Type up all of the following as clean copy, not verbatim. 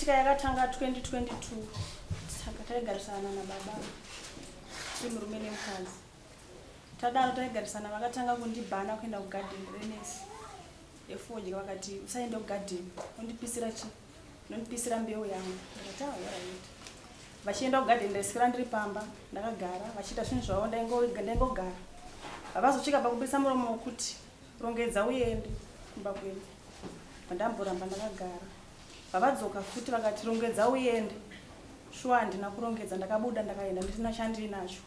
Yakaitika yakatanga 2022 saka taigarisana nababa tiri murume nemukadzi. Tadaro taigarisana vakatanga kundibhana kuenda kugadheni renesi efodya vakati usaende kugadheni undipisira chi unondipisira mbeu yangu ndakati ah alright. Vachienda kugadheni ndaiswera ndiri pamba ndakagara vachiita zvinhu zvavo ndaingogara. Havazosvika pakubudisa muromo wekuti rongedza uende kumba kwenyu. Ndamboramba ndakagara. Vavadzoka futi vakati rongedza uende. Shuwa handina kurongedza ndakabuda ndakaenda ndisina chandinacho.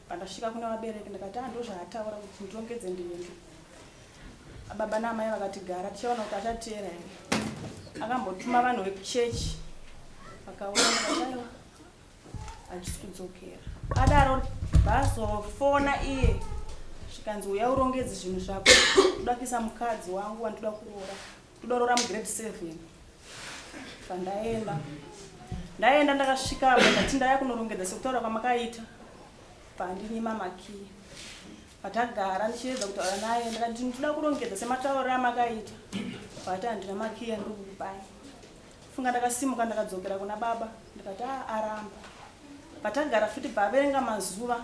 Pandasvika kune vabereki ndakati ah ndozvaataura kuti ndirongedze ndiende. Baba naamai vakati gara tichaona kuti achateera here. Akambotuma vanhu vekuchechi vakauya vakati aiwa handisi kudzokera. Adaro vazofona iye zvikanzi uya urongedze zvinhu zvako ndoda kuisa mukadzi wangu wandoda kuroora ndoda kuroora mugrade 7 pandaenda ndaenda ndakasvika apa ndati ndaya kunorongedza sekutaura kwamakaita pandinyima makiyi patagara ndichiedza kutaura naye ndakati ndinoda kurongedza sematauriro amakaita but handina makiyi andiri kukupai funga ndakasimuka ndakadzokera kuna baba ndikati a ah, aramba patagara futi bvaaverenga mazuva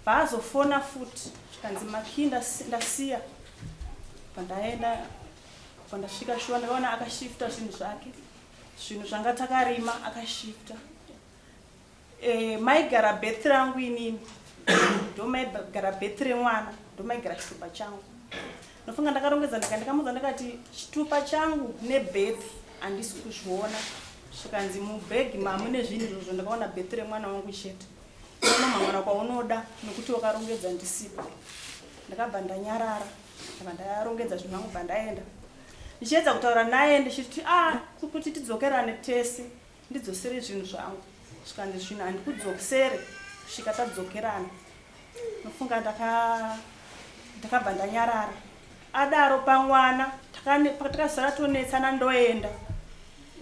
bvaazofona futi zvikanzi makiyi ndasiya pandaenda pandasvika shuwa ndakaona akashifta zvinhu zvake zvinhu zvanga takarima akashifta e, maigara birth rangu inini ndomaigara birth remwana ndomaigara chitupa changu ndofunga ndakarongedza ndika ndikamuudza ndakati chitupa changu nebirth handisi kuzviona zvikanzi mubhegi mamune zvinhu izvozvo ndakaona birth remwana wangu chete unomhangana kwaunoda nokuti wakarongedza ndisipo ndakabva ndanyarara ndabva ndarongedza zvinhu vangu bva ndaenda ndichiedza kutaura naye ndichiti a ah, kuti tidzokerane tese ndidzosere zvinhu zvangu zvikanzi zvinhu handikudzosere kusvika tadzokerana nofunga ndakabva ndanyarara adaro pamwana takasara tonetsana ndoenda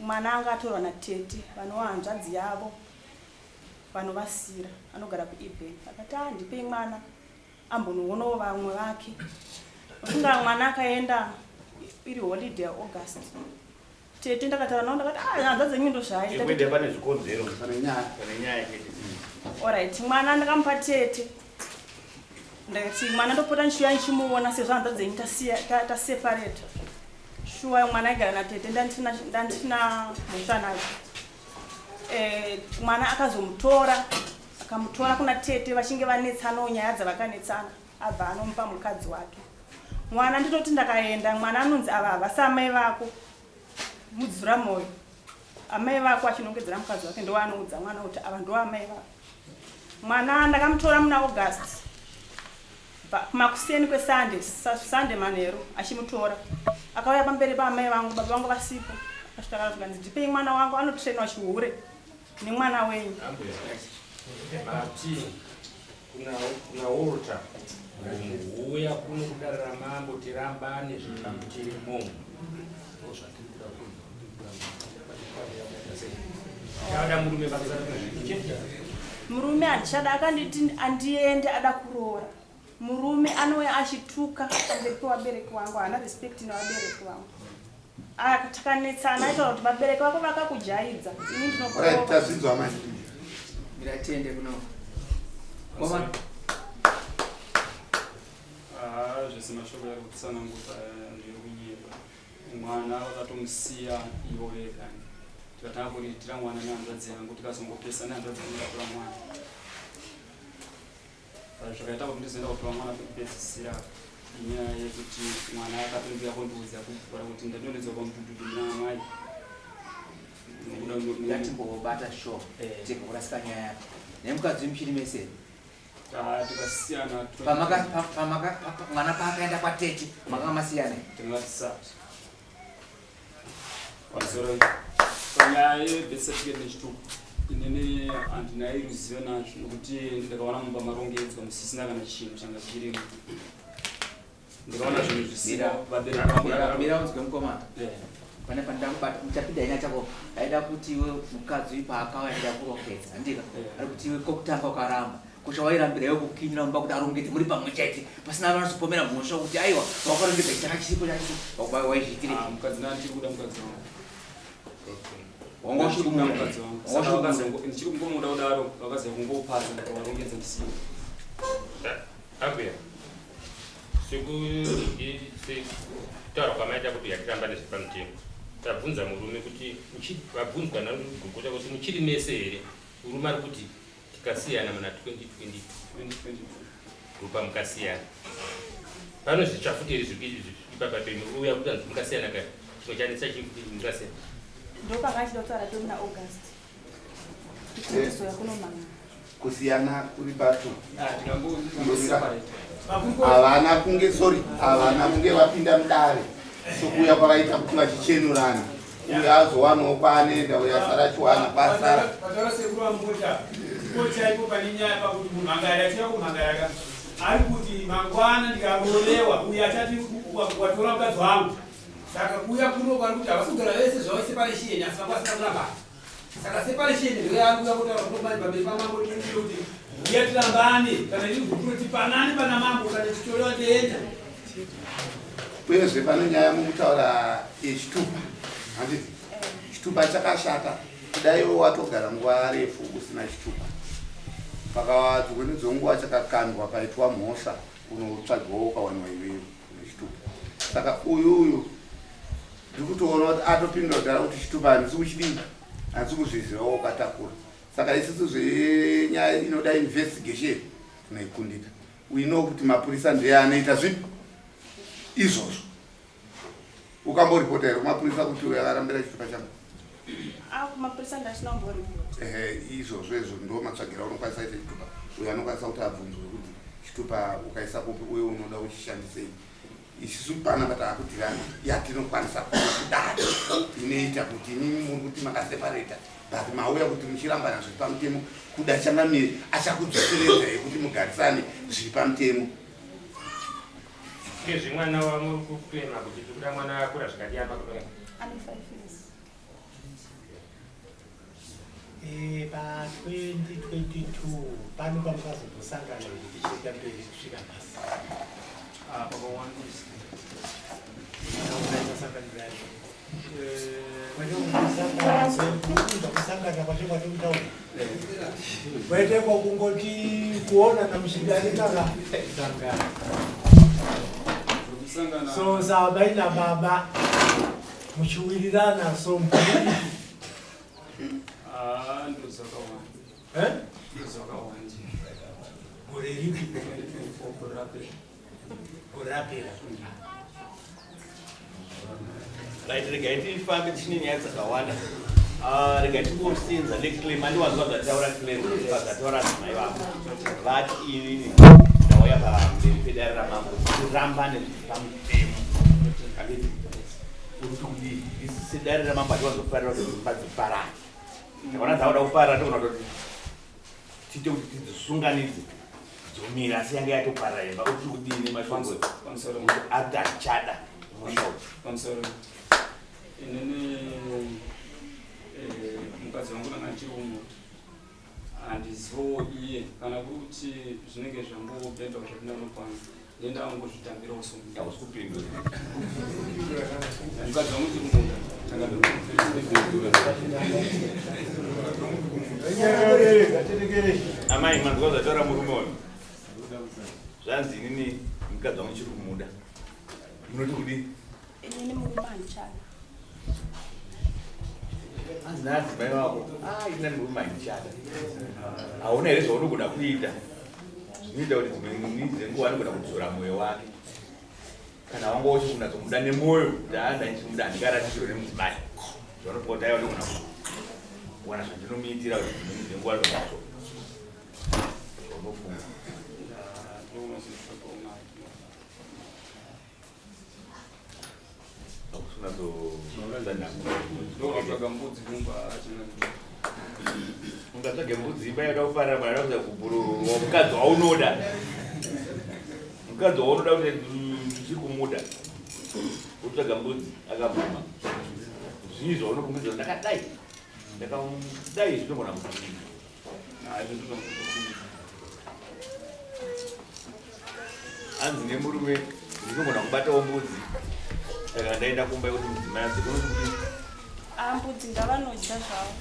mwana anga atorwa natete vanova hanzvadzi yavo vanovasira anogara kueben akati a ah, ndipei mwana ambonoonawo vamwe vake nofunga mwana akaenda iri holiday august Tete ndakataura navo ndakati ah hanzvadzi yenyu ndozvaaita. Chekuenda pane zvikonzero pane nyaya pane nyaya chete. Alright mwana ndakamupa tete. Ndakati mwana ndopota ndichiuya ndichimuona sezvo hanzvadzi yenyu tasiya taseparate. Shuwa mwana aigara natete ndandisina ndandisina mhosva nacho. Eh mwana akazomutora akamutora kuna tete vachinge vanetsanawo nyaya dzavakanetsana abva anomupa mukadzi wake. Mwana ndinoti ndakaenda mwana anonzi ava havasi amai vako mudzura moyo amai vako achinongedzera mukadzi wake ndowaanoudza mwana kuti ava ndo amai vako mwana ndakamutora muna august makuseni kwesunday sunday manheru achimutora akauya pamberi paamai vangu baba vangu vasipo akasvika akazvikanzi ndipei mwana wangu anotrainwa chihure nemwana wenyu Mati kuna kuna Walter huya kuno kudare ramambo tirambane zviri pamutemo ndozvatiri kuda kunzwa chada murume chete murume handichada akanditi andiende ada kuroora murume anouya achituka pamberi pevabereki vangu haana respect nevabereki vangu Ah, takanetsana aitaura kuti vabereki vako vakakujaidza ini ndinokurova tazvinzwa manje mira tiende kuno koma ah, zvese mashoko ari kutsanangura ndeyekunyeba mwana vakatomusiya ivo vega tikatanga kuriritira mwana nehanzvadzi yangu tikazongopesa nehanzvadzi yangu ndatora mwana Zvakaita kuti ndizoenda kutora mwana pekupedzisira inyaya yekuti mwana akatondiuya kondiudza kugora kuti ndadonhedzwa pamudhudhudhu muna amai. Ngatimbobata show eh. tega kurasika nyaya yako nemukadzi muchiri mese ah, tikasiyana mwana paakaenda kwatete makanga masiyana tingatisati Pamusoro panyaya yebirth certificate nechitupa inini handina ruzivo nazvo nokuti ndakaona mumba marongedzwa musisina kana chinhu changa chirimo ndikaona zvinhu zvisina vabereki vangu mira unzwe mukomana eh. pane pandida kubata muchapinda ina chako aida kuti iwe mukadzi uyu paakauya aida kurongedza handika eh. ari kuti iwe kokutanga ukaramba Ko chawairambira iwe kukinyira mumba kuti arongedze muri pamwe chete pasina vanozopomera mhosva kuti aiwa wakarongedza chitaka chiripo chacho waizviitire ah, mukadzi nani tiri kuda mukadzi wangu. Wanga uchiri kumuda. Mukadzi wangu. Wanga Saka uchiri kumuda. ndichiri kungomuda kudaro, vakaziva kungopaza ndikavarongedza ndisiyo. Ambuya, sekutaura kwamaita kuti yatiramba nezvepamutemo, tabvunza murume kuti vabvunzwa nagugota kuti muchiri mese here? Murume ari kuti tikasiyana muna 2022. 2022. Rupa mukasiyana pano zvitsva futi here zviri ipapa penyu? Uya kuti anzi mukasiyana kare, chimwe chanetsa chii kuti mukasiyana? Ndopakachida kutaura to muna August kuti tizoya kunomhanya. Kusiyana kuri pato. Ah, tikangoseparate. Havana kunge, sorry, havana kunge vapinda mudare sokuuya kwavaita kuti vachichenurana, uyo azowanawo kwaanoenda, uyo asara achiwana kwasara. Pataura sekuru vamukota ko chaipo pane nyaya pakuti mumhangari achiya kumhangari aka ari kuti mangwana ndikarolewa uyo achati watora mukadzi wangu. Saka kuuya kuno kwari kuti havasi kugara vese zvavo separation, asi vanga vasina kurambana. Saka separation ndiyo yaari kuuya kutaura kuno manje pamberi pamambo kuti uya tirambane, kana iri gupuro tipanane pana mambo, kana tichitolewa tienda. Uyezve pane nyaya mukutaura yechitupa, handiti? Chitupa chakashata. Kudai iwe watogara nguva refu usina chitupa, paka dzimweni dzenguva chakakandwa paitwa mhosva, unotsvagiwa ukawanwa iwewe nechitupa. Saka uyu ndiri kutoona kuti atopindura kudhara kuti chitupa handisi kuchidii, handisi kuzviziva ukatakura. Saka isusu zvenyaya inoda investigation tinoikundika. We know kuti mapurisa ndiye anoita zvipi izvozvo. Ukamboripota here kumapurisa kuti uyo akarambira chitupa changu? Ah, kumapurisa ndasina kumboripota. Ehe, izvozvo izvo ndo matsvagira unokwanisa ita chitupa. Uyo anokwanisa kuti abvunzwe kuti chitupa ukaisa kupi uye unoda uchishandisei. Isusu panapa taakutirana yatinokwanisa kudaro inoita kuti imimi muri kuti makaseparata, but mauya kuti muchirambana zviri pamutemo. Kuda changamire achakudzoseredzai kuti mugarisane zviri pamutemo. Uyezve mwana wamuri kuklema kuti tikuda mwana akura zvikadi apa kudai? Ane 5 years. Pa 2022 pano pamukazombosangana here tichienda mberi kusvika nhasi? Ah, pakawandisa. Masanganiro yacho kwete kusangana kwacho kwatikutaura, kwete kwakungoti kuonana muchidare takasangana. Kusangana. So sabai nababa muchiwirirana so mukadii? Ah, ndozvakawanda. Eh? Ndozvakawanda. Gore ripi? 2024, gore rapera. Gore rapera. Right, regai tifambe, tichine nyaya dzakawanda. Ah, regai tingosenza neclaim. Andiwanzwa zvataura claim, pazvataura adzimai vako. Vati inini ndauya pamberi pedare ramambo tirambane zviri pamutemo, handiti? Uri kuti kudii? Isi sedare ramambo hatiwanzofarira kuti dzimba dziparare. Takaona dzauda kuparara, togona kutoti tiite kuti tidzisunganidze dzomira, asi yange yatoparara imba. Uri kuti kudii nemashoko Pamusoro. kuti ati hatichada musha uyu? Pamusoro. Inini mukadzi wangu ndanga ndichiri kumuda. Handizivo iye kana kuri kuti zvinenge zvangobhebha zvapinda unokwana, ndendangozvitambirawo so. Hausi kupindura. Mukadzi wangu ndiri kumuda. Tanga Amai, manzwa zvataura murume uyu? Zvanzi inini mukadzi wangu chiri kumuda. Munoti kudii? Inini murume handichada. Hanzi naadzimai vako, a inani murume handichada. Hauna here zvaunogona kuita zvinoita kuti dzimwe dzenguva anogona kudzora mwoyo wake, kana wanga uchikunatsomuda nemwoyo kuti aa ndaichimuda, handingarasisirwe nemudzimai? Zvanofunga kuti aiwa, ndogona kuwana zvandinomuitira kuti dzimweni dzenguva anonatso zvaunofunga? Ndonozvitsvagawo mari. Ndonotsvaga mbudzi kumba achina. Ungatsvage mbudzi imba yada kuparara, mwana kuza kupururwa mukadzi waunoda, mukadzi waunoda kuti ndichiri kumuda, utsvaga mbudzi akabvuma. Zvii zvaunofungidzira? Ndakadai, ndakadai, zvinogona kudzivika. Hayi, ndozvinokuti. Hanzi nemurume ndinogona kubatawo mbudzi, saka ndaenda kumba yekuti mudzimai adzoke. Unoti kuti Ambudzi ngavanodya zvavo.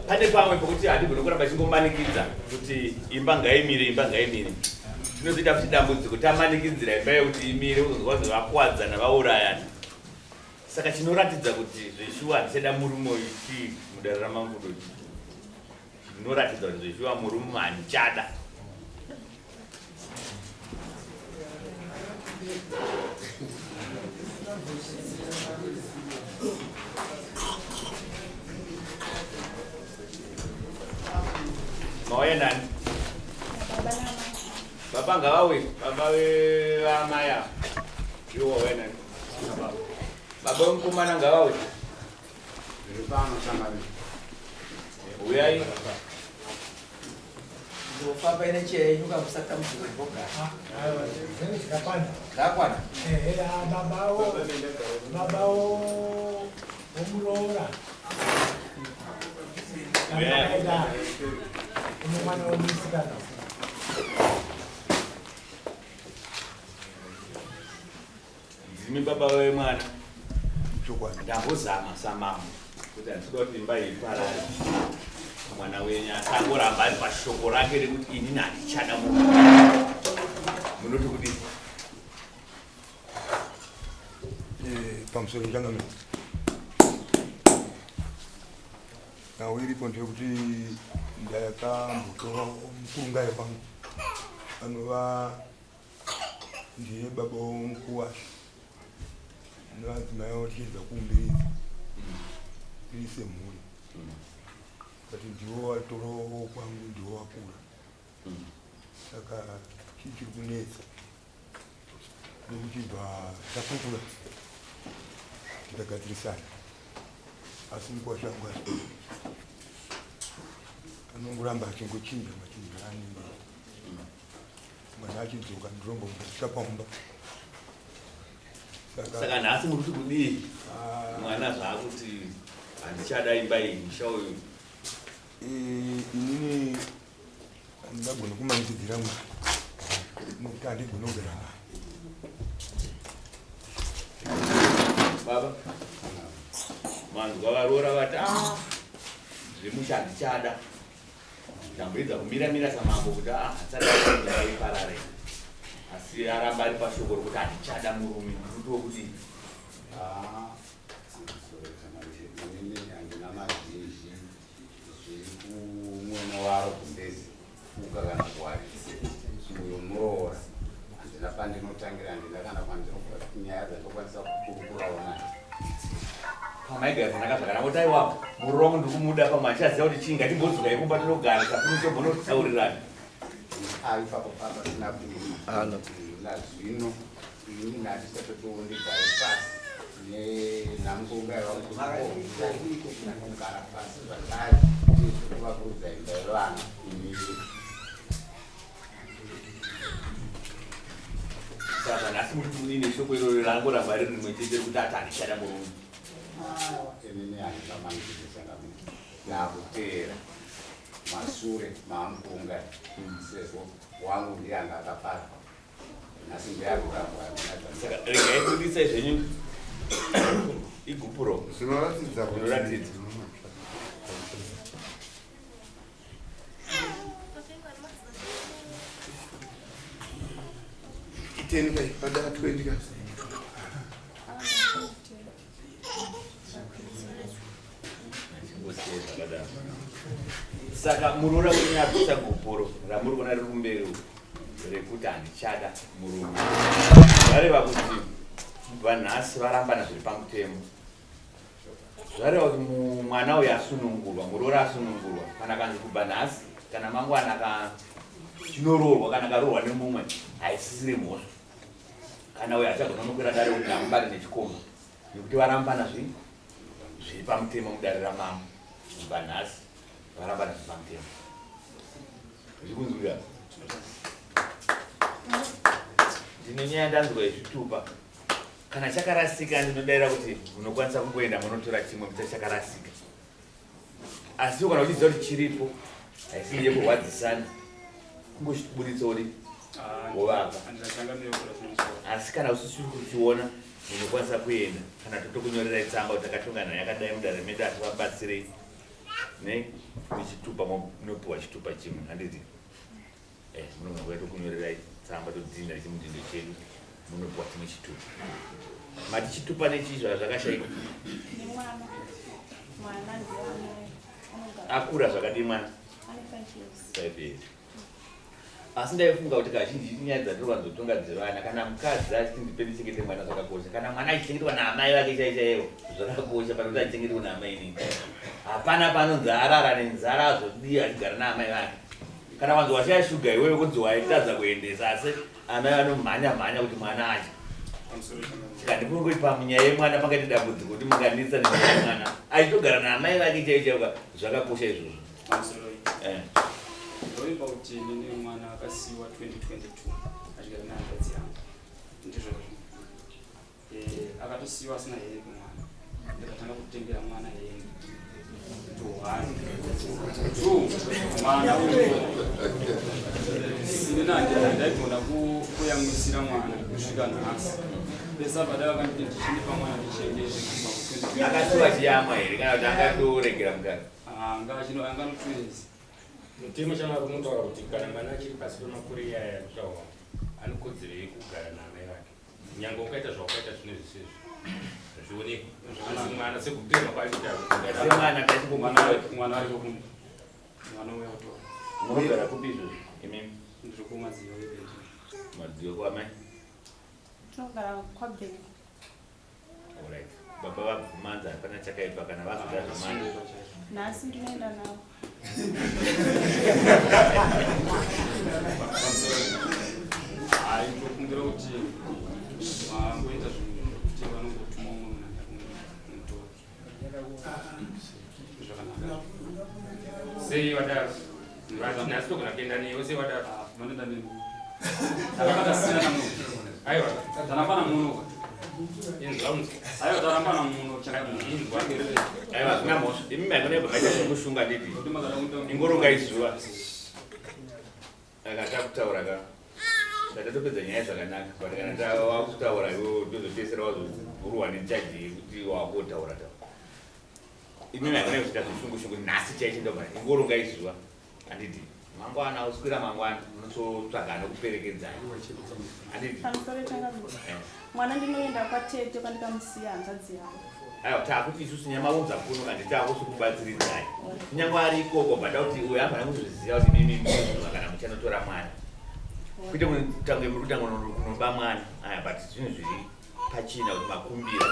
Pane pamwe pekuti handigoni kuramba chingomanikidza kuti imba ngaimire, imba ngaimire. Tinozoita futi dambudziko tamanikidzira imba yekuti imire, uzonzwa vanzi vakuwadzana vaurayana. Saka chinoratidza kuti zveshuwa handichada murume uyu chii mudare raMambudo? Chinoratidza kuti zveshuwa murume handichada. Mauya nani? Baba namai. Baba ngavauye, baba vamai ava. Iwo wauya nani? Baba vemukomana ngavauye. Zviri pano changamire. Uyai. Ndofamba ine cheya yenyu kamusatambudzike mbogara. Zvinenge zvakakwana. Zvakakwana. Ehe, ah, babawo babawo womuroora. Kana uno mwana wemusikana. Ndimi baba vemwana. Chokwadi. Ndambozama samambo kuti handisikuda kuti imba iyi iparare. Mwana wenyu asangoramba ari pashoko rake rekuti inini handichada munhu. Munoti kudii? Pamusoro changamire. Nhau iripo ndeyekuti ndakambotora mukurungayo pangu anova ndiye baba womukuwasha nevadzimai vavo tichiedza kuumbiridza tiri semhuri, but ndiwo watora kwangu, ndiwo wakura. Saka chii chiri kunetsa nekuchibva takukura tikagadzirisana, asi mukuwasha wangu asi anongoramba achingochinja machinjiro aanenge. Mwana achidzoka ndinombomubvisa pamba. Saka nhasi muri kuti kudii? Ah. Mwana zvaakuti handichada imba iyi, musha uyu. Inini handingagoni kumanikidzira mwana nekuti handigoni kugara naye. Baba, manzwa varoora vati ah, zvemusha handichada. Ndamboedza kumira mira samambo kuti ah, hatisati imba iparare, asi aramba ari pashoko rokuti handichada murume. Ndinotiwo kuti Ah, inini handina mazhinji zviri kumwene waro gumbezi kuka kana kuwarisa uyo muroora. Handina pandinotangira, handina kana nyaya dzandokwanisa kukurukurawo naye. Pamaigara zvakanaka zvakanaka kuti aiwa, muroora wangu ndiri kumuda, pamwe achichaziva kuti chii, ngatimbodzokei kumba tinogara sapunotombonotaurirana. Ipapo pasina kuima nazvino, ini handisatotoondigare pasi nenhamukonga kugara pasi zvakare kuvakurudza imba yevana imiri. Saka nhasi muri kudii neshoko iroro rangoramba riri rimwe chete rekuti ati handichada murume? Inini handingamanikidze changamire, ndakuteera masure maamukunga sezvo wangu ndiye anga akapara, nhasi ndiye arikurambwa. Saka regai budisai zvenyu igupuro. Zvinoratidza kuti Zvinoratidza. Iteni kai pada 20 kai. Zvakadaro. Saka muroora wenyu abvisa gupuro ramuri kuona riri kumberi uku rekuti handichada murume, zvareva kuti kubva nhasi varambana zviri pamutemo. Zvareva kuti mwana uyu asunungurwa, muroora asunungurwa. Kana kanzi kubva nhasi kana mangwana ka chinoroorwa kana karoorwa nemumwe, haisisiri mhosva. Kana uyu achagona unokwira dare kuti ndamubate nechikomba, nekuti varambana zviri pamutemo mudare ramambo. Kubva nhasi varambana zviri pamutemo. Zvikunzwika? Ndine nyaya ndanzwa yezvitupa. Kana chakarasika ndinodaira kuti munokwanisa kungoenda munotora chimwe mucha chakarasika, asi kana uchiziva kuti chiripo, haisi yekurwadzisana. Kungochiburitsa uri wovapa. Asi kana usisiri kuchiona munokwanisa kuenda kana totokunyorerai tsamba kuti takatonga nhau yakadai mudare medu asi vabatsirei ne nechitupa munopiwa chitupa chimwe handiti eh munogona kuya tokunyorerai tsamba todhinda chimudhindo chedu munopiwa chimwe chitupa mati chitupa nechii zvakashaikwa Nemwana. Mwana ndiye anogara. Akura zvakadii mwana? Ane 5 years. 5 years. Asi ndaifunga kuti kazhinji nyaya dzatinowanzotonga dzevana, kana mukadzi achiti ndipe ndichengete mwana zvakakosha, kana mwana achichengetwa naamai vake chai chaivo zvakakosha pane kuti achengetwe naamai nini. Hapana panonzi arara nenzara azodii achigara naamai vake. Kana wanzi washaya shuga iwewe kunzi waitadza kuendesa asi amai vanomhanya mhanya kuti mwana adye. Saka ndifunga kuti pamunyaya yemwana pangaite dambudziko kuti munganetsa nenyaya yemwana achitogara naamai vake chaivo chaivo zvakakosha izvozvo. Eh. Ndoimba kuti nini mwana akasiiwa 2022 achigara nehanzvadzi yangu ndizvozvo eh, akatosiiwa asina hembe mwana ndikatanga kutengera mwana hembe to one two mwana uyu ini ndaigona kuyamwisira mwana kusvika nhasi pese apa dai vakanditi ndichindipa mwana ndichengete kubva ku 2022 Akasiwa achiyamwa here kana kuti angatoregera mukaka? Anga achino anga anotwins. Mutemo chamari unotaura kuti kana mwana achiri pasi pemakore iyaya yakutaurwa ane kodzero yekugara naamai vake nyange ukaita zvaukaita zvine zvisizvo hazvionekwi asi mwana sekupema kwaita Semwana Mwana mwana ariko kumba. Mwana uya kutora. Munogara kupi izvozvo imimi? Ndiri kumadziyo ebhedi. Madziyo kwamai? Tinogara kwaBhengu. Alright. Baba vabvumanza hapana chakaipa kana vazoda zvemwana. Nhasi ndinoenda navo. Hayi ndokumbira kuti vangoita zvinhu kuti vanongotuma umwe munhu kumutora. Zvakanaka. Sei vadaro? Vati nhasi togona kuenda newe sei vadaro? Vanoenda neni. Takakasiyana munhu. Aiwa. Tarambana muno. Inzwa unzwa. Aiwa tarambana muno changamire. Inzwa. Aiwa hazvina mhosva. Imi maigona ibva maita zvekushunga ndidi. Ingorongai zuva. Saka takutaura ka. Tatatopedza nyaya zvakanaka. But kana tawakutaura iwe ndozopedzisira wazogurwa nechaji yekuti wakotaura taura. Imi maigona kuita zvishungu shungu nhasi chaicho ndobva ingorongai zuva. Handiti mangwana uswera mangwana unototsvaga anokuperekedzai. Handiti. Pamusoro changamire. Eh. Mwana ndinoenda kwatete kwandikamusiya hanzvadzi yangu. Aiwa takuti isusu nyamaunza kuno kandi takusi kubatsiridzai. Kunyange ari ikoko bada kuti uyu hapana kuzviziva kuti mimi munoziva kana muchanotora mwana. Kuite kutange muri kutanga kunoba mwana. Aya but zvinhu zviri pachena kuti makumbira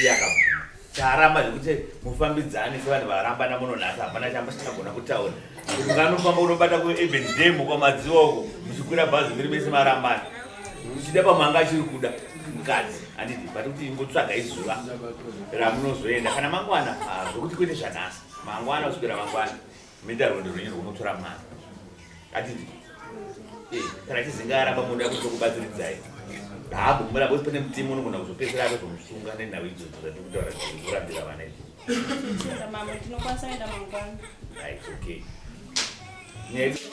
iye akabvuma. Chaaramba zvekuti mufambidzane sevanhu varambana muno nhasi hapana chamusingagona kutaura. Kuti munganofamba unobata kuEben Dam kwaMadziwa uko muchikwira bhazi muri mese marambana. Uchida pamwe anga achiri kuda mukadzi handiti but kuti ingotsvaga izuva ramunozoenda kana mangwana ah, zvokuti kwete zvanhasi mangwana kuswera mangwana moita rwendo rwenyu rwunotora mwana handiti Eh, kana chizinga aramba munoda kutokubatsiridzai haabvumira because pane mutemo unogona kuzopedzisira akuzomusunga nenhau idzodzo dzatiri kutaura dzekurambira vana idzi Tenda mama ndinokwanisa kuenda mangwana. Ah, it's okay Nyaya idzi-